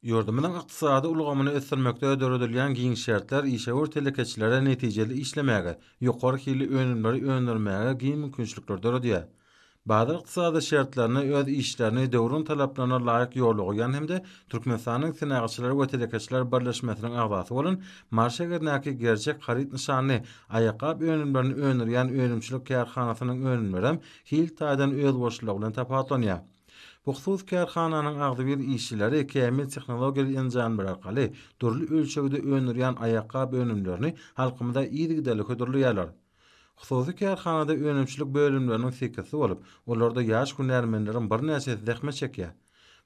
Ýurdumyzyň ykdysady ulgamyny ösdürmekde döredilýän giň şertler işewür telekeçilere netijeli işlemäge, ýokary hilli önümleri öndürmäge giň mümkinçilikleri döredýär. Bazar ykdysady şertlerinde öz işlerini döwrüň talaplaryna laýyk ýola goýýan hem-de Türkmenistanyň Senagatçylar we telekeçiler birleşmesiniň agzasy bolan Mary şäherindäki Gerçek haryt nyşanly aýakgap önümlerini öndürýän önümçilik kärhanasynyň önümlerem hil taýdan özboluşlylygy bilen tapawutlanýar. Bu hususy kärhananyň agzybir işçileri kämil tehnologiýaly enjamlar arkaly dürli ölçegde öndürýän aýakgap önümlerini halkymyza yzygiderli hödürleýärler. Hususy kärhanada önümçilik bölümleriniň sekizisi bolup, olarda ýaş hünärmenleriň birnäçesi zähmet çekýär.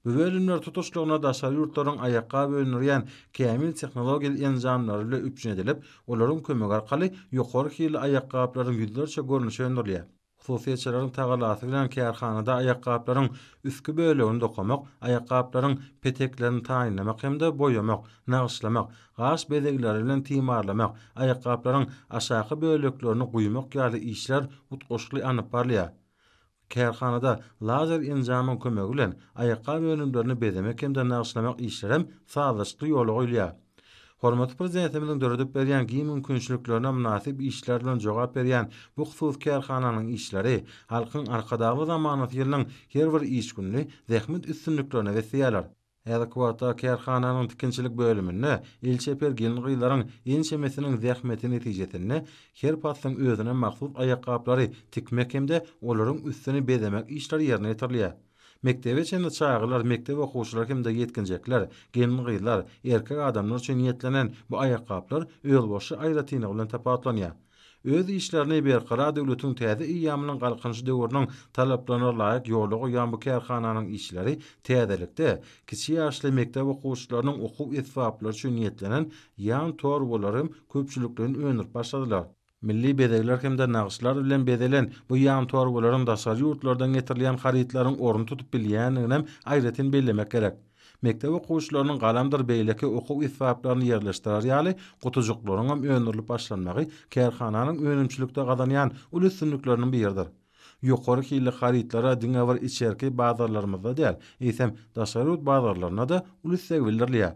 Bu bölümler tutuşlygyna daşary ýurtlaryň aýakgap öndürýän kämil tehnologiýaly enjamlary bilen üpjün edilip, olaryň kömegi arkaly ýokary hilli aýakgaplaryň ýüzlerçe görnüşi öndürilýär. Hususyýetçileriň tagallasy bilen kärhanada aýakgaplaryň üstki bölegini dokamak, aýakgaplaryň peteklerini taýynlamak hem-de boýamak, nagyşlamak, gaş bezegleri bilen timarlamak, aýakgaplaryň aşaky böleklerini guýmak ýaly işler utgaşykly alnyp barylýar. Kärhanada lazer enjamyň kömegi bilen aýakgap önümlerini bezemek hem-de nagyşlamak işlerem sazlaşykly ýola goýulýar. Hormatly Prezidentimiziň döredip berýän giň mümkinçiliklerine mynasyp işler bilen jogap berýän bu hususy kärhananyň işleri Halkyň Arkadagly zamanasy ýylynyň her bir iş gününi zähmet üstünliklerine besleýärler. Häzirki wagtda kärhananyň tikinçilik bölüminde el çeper gelin-gyzlaryň ençemesiniň zähmeti netijesinde her paslyň özüne mahsus aýakgaplary tikmek hem-de olaryň üstüni bezemek işleri ýerine ýetirilýär. Mekdebe çenli çagalar, mekdep okuwçylary hem-de ýetginjekler, gelin-gyzlar, erkek adamlar üçin niýetlenen bu aýakgaplar özboluşly aýratynlygy bilen tapawutlanýar. Öz işlerini Berkarar döwletiň täze eýýamynyň Galkynyşy döwrüniň talaplaryna laýyk ýola goýýan bu kärhananyň işçileri täzelikde, kiçi ýaşly mekdep okuwçylarynyň okuw esbaplary üçin niýetlenen ýan torbalary hem köpçülikleýin öndürip başladylar. Milli bezegler hem-de nagyşlar bilen bezelen bu ýantorbalaryň daşary ýurtlardan getirilýän harytlaryň ornuny tutup bilýändiginem aýratyn bellemek gerek. Mekdep okuwçylarynyň galamdyr beýleki okuw esbaplaryny ýerleşdirer ýaly gutujyklaryňam öndürilip başlanmagy kärhananyň önümçilikde gazanýan uly üstünlikleriniň biridir. Ýokary hilli harytlara diňe bir içerki bazarlarymyzda däl, eýsem, daşary ýurt bazarlarynda-da uly isleg bildirilýär.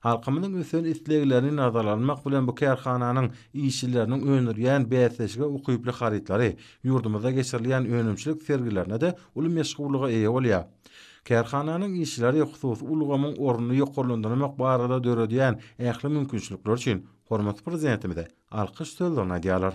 Halkymyzyň ösen isleglerini nazara almak bilen bu kärhananyň işçileriniň öndürýän bäsleşige ukyply harytlary ýurdumyzda geçirilýän önümçilik sergilerinde-de uly meşhurlyga eýe bolýar. Kärhananyň işçileri hususy ulgamyň ornuny ýokarlandyrmak barada döredýän ähli mümkinçilikleri üçin hormatly Prezidentimize alkyş sözlerini aýdýarlar.